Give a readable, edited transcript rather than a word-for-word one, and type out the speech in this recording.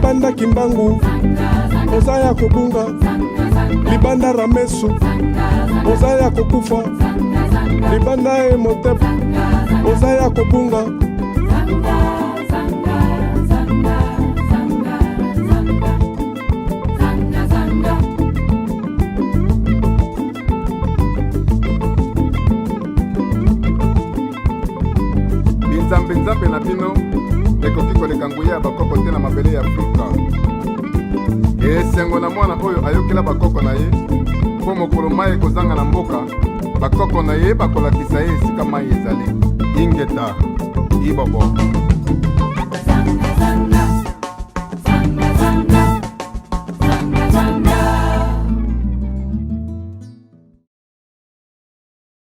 Libanda Kimbangu, oza ya kobunga. Libanda Ramesu, oza ya kokufa. Libanda Emotep, oza ya kobunga. Binzambe-nzambe na bino ekoki koleka nguya ya bakoko te na mabele ya Afrika. Esengo na mwana oyo ayokela bakoko na ye, mpo mokolo mai ekozanga na mboka, bakoko na ye bakolakisa ye esika mai ezali. Ingeta, Ibobo.